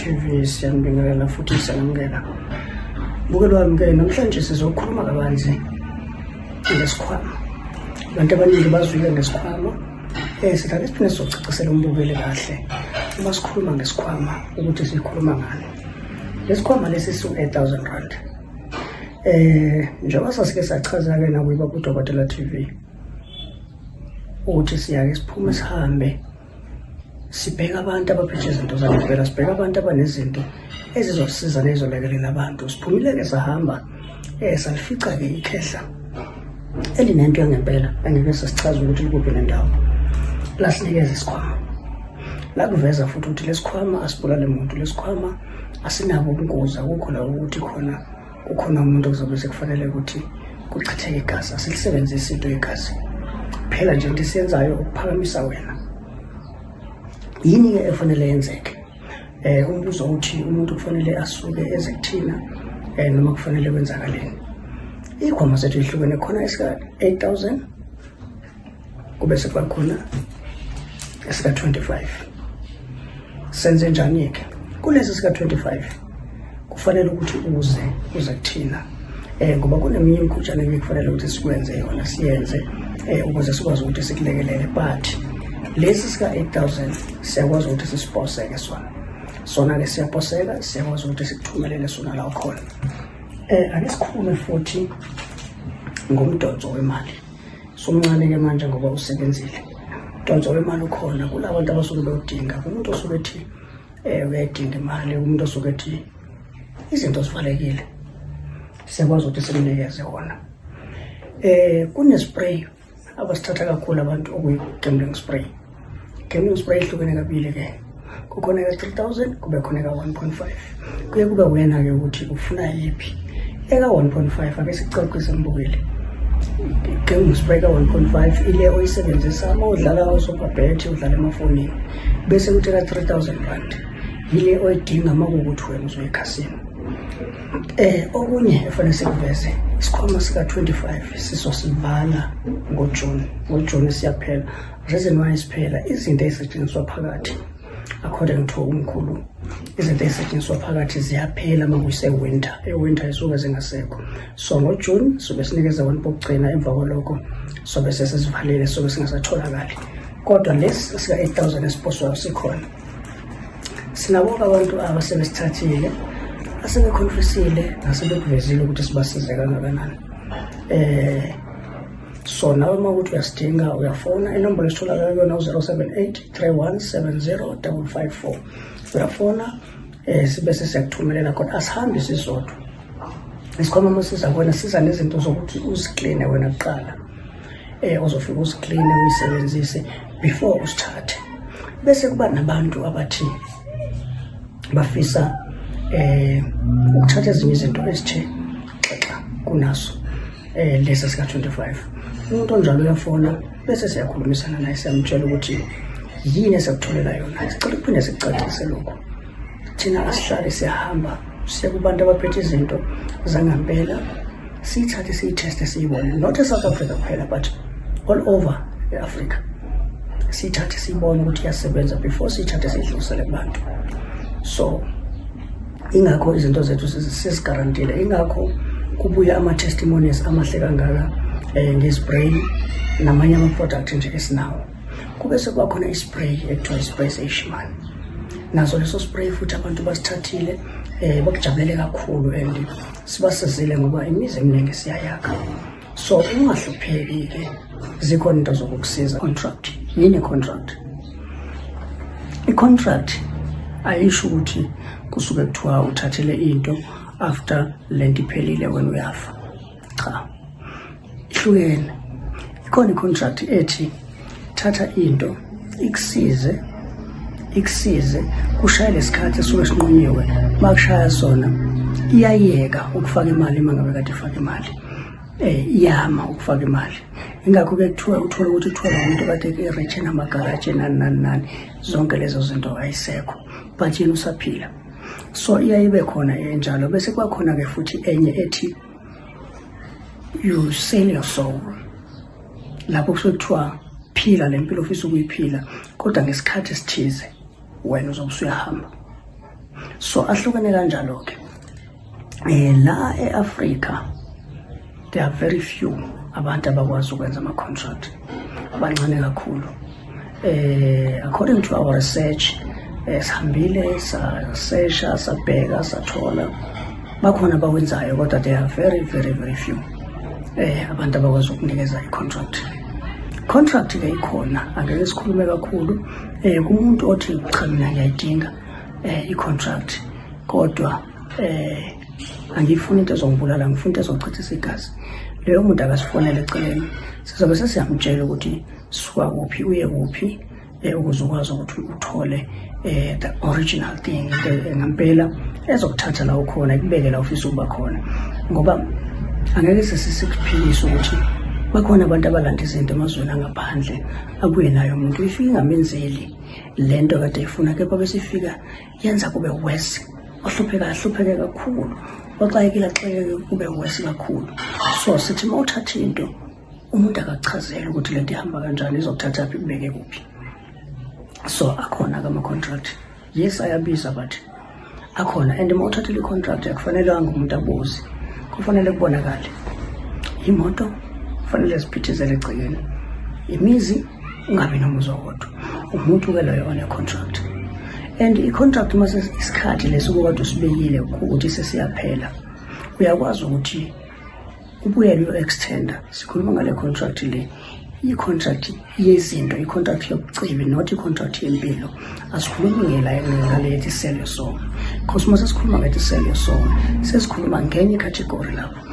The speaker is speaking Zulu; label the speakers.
Speaker 1: TV, siyanibingelela futhi siyanamukela. Mbukeli wami ke, namhlanje sizokhuluma kabanzi ngesikhwama. Abantu abaningi bazwile ngesikhwama. Sithi ake siphinde sizocacisela umbukeli kahle uma sikhuluma ngesikhwama ukuthi sikhuluma ngani. Lesikhwama lesi siwu-8000 rand. Njengoba sasike sachaza-ke nakuyiba kuDokotela TV ukuthi siyake siphume sihambe sibheka abantu abaphethe izinto zangempela, sibheka abantu abanezinto ezizosiza nezolekelela abantu. Siphumile-ke sahamba, salifica-ke ikhehla elinento yangempela engeke sesichaze ukuthi likuphi nendawo. Lasinikeza isikhwama, lakuveza futhi ukuthi lesikhwama asibulale muntu, lesikhwama asinabo ubungozi, akukho la ukuthi khona kukhona umuntu okuzobe sekufanele ukuthi kuchitheke igazi. Asilisebenzisi into yegazi phela nje, into esiyenzayo ukuphakamisa wena. Yini-ke efanele yenzeke? Umbuzo uthi umuntu kufanele asuke eze kuthina noma kufanele kwenzakaleni? Iy'khwama zethu ihlukene, khona esika 8000, kube sekuba khona esika 25. Senze njani-ke kulesi sika 25? Kufanele ukuthi uze kuthina, ngoba kuneminye imikhutshana ekufanele ukuthi sikwenze yona, siyenze ukuze sikwazi ukuthi sikulekelele. But lesi sika 8000 siyakwazi ukuthi sisiposeke sona. Sona-ke siyaposeka, siyakwazi ukuthi sikuthumelele sona la ukhona. Ake sikhulume futhi ngomdonso wemali. Somncane-ke manje ngoba usebenzile. Umdonso wemali ukhona kula bantu abasuke bewudinga, kumuntu osuke ethi uyayidinga imali, umuntu osuke ethi izinto zivalekile, siyakwazi ukuthi simnikeze wona. Kune-spray abasithatha kakhulu abantu, okuyi-gambling spray. Gambling spray ihlukene kabili-ke, kukhona eka-3000, kube khona eka-1.5. Kuye kube wena-ke ukuthi ufuna yiphi. Eka-1.5, ake sicacise mbukeli, gambling spray ka-1.5 ile oyisebenzisa uma udlala oSuperbet, udlala emafonini, bese kuthi eka-3000 rand yile oyidinga uma kuwukuthi wena uzoya ekhasini. Okunye efanele sikuveze, isikhwama sika-25 sizosivala ngoJuni. NgoJuni siyaphela. Reason why siphela, izinto ey'setshenziswa phakathi, according to umkhulu, izinto ey'setshenziswa phakathi ziyaphela uma kuse-winter, e-winter isuke zingasekho. So ngoJuni sobe sinikeza abantu bokugcina, emva kwalokho sobe sesisivalile, sobe singasatholakali. Kodwa lesi sika-8000 esiposwayo sikhona. Sinabo abantu abasebesithathile, asebekhonfisile nasebekuvezile ukuthi sibasize kangakanani. So nawe uma ukuthi uyasidinga, uyafona inombolo esitholakala kuyona, u-078 3170 554. Uyafona, sibe sesiyakuthumelela khona. Asihambi sisodwa isikhwama. Uma siza kuwena, siza nezinto zokuthi uzikline wena kuqala. Uzofika uzikline, uyisebenzise before usithathe. Bese kuba nabantu abathi bafisa ukuthatha ezinye izinto ezithe xaxa kunaso lesa sika 25. Umuntu onjalo uyafona, bese siyakhulumisana naye, siyamtshela ukuthi yini esakutholela yona. Sicela ukuphinde sikucacise lokhu, thina asihlale, siyahamba siye kubantu abaphethe izinto zangampela, siyithathe, siyitheste, siyibone, not e-South Africa kuphela but all over e-Africa. Siyithathe, siyibone ukuthi iyasebenza before siyithathe siyidlulisele kubantu. So ingakho izinto zethu sizigarantile, ingakho kubuya ama-testimonies amahle kangaka nge-spray namanye ama-product nje esinawo. Kube sekuba khona i-spray ekuthiwa i-spray seyishimane. Naso leso spray futhi abantu basithathile, bakujabulele kakhulu and sibasizile ngoba imizi eminingi siyayakha. So ungahlupheki-ke, zikhona into zokukusiza. Contract yini? Contract, i-contract ayisho ukuthi kusuke kuthiwa uthathele into, after lento iphelile wena uyafa. Cha, ihlukene. Ikhona i-contract ethi thatha into ikusize, ikusize kushaya lesikhathi esuke sinqunyiwe. Makushaya sona, iyayeka ukufaka imali. Uma ngabe kade ifaka imali, iyama ukufaka imali. Ingakho-ke kuthiwa uthole ukuthi kuthiwa lo muntu kade e-rich, enamagaraji, nani nani nani, zonke lezo zinto ayisekho, but yena usaphila. So iyaye ibe khona enjalo. Bese kuba khona-ke futhi enye ethi you sell your soul, lapho kusuke kuthiwa phila le mpilo ofisa ukuyiphila, kodwa ngesikhathi esithize wena uzobe usuyahamba. So ahlukene kanjalo-ke. La e-Afrika there are very few abantu abakwazi ukwenza ama-contract, abancane kakhulu. According to our research, sihambile, sasesha, sabheka, sathola bakhona abawenzayo, kodwa they are very, very, very few abantu abakwazi ukunikeza i-contract. Contract ke ikhona, angeke sikhulume kakhulu. Kumuntu othi, "Cha, mina ngiyayidinga i-contract, kodwa angifuni into ezongibulala, ngifuna into ezochithisa igazi," leyo muntu akasifonele eceleni, sizobe sesiyamtshela ukuthi suka kuphi, uye kuphi, ukuze ukwazi ukuthi uthole the original thing, into ngampela ezokuthatha la ukhona, ikubeke la ufisa ukuba khona. Ngoba angeke sesikuphikise ukuthi bakhona abantu abalanda izinto emazweni angaphandle, abuye nayo umuntu, ifike ingamenzeli lento kade ifuna, kepha besifika yenza kube worse, ohlupheka ahlupheke kakhulu, oxakekile axakeke kube worse kakhulu. So sithi uma uthatha into, umuntu akachazele ukuthi lento ihamba kanjani, izokuthatha phi, kubeke kuphi. So akhona-ke ama-contract, yes, ayabiza, but akhona. And uma uthathile i-contract, akufanelanga umuntu abuze, kufanele kubonakale. Imoto kufanele ziphithizele egcekeni, imizi ungabi nomuzi owodwa. Umuntu-ke loyo one-contract. And i-contract, uma isikhathi lesi okade usibekile ukuthi sesiyaphela, uyakwazi ukuthi ubuyele uyo-extenda. Sikhuluma ngale contract le, i-contract yezinto, i-contract yobucibi, not i-contract yempilo. Asikhulumi ngale yethi sell your soul, because uma sesikhuluma ngethi sell your soul, sesikhuluma ngenye i-category lapho.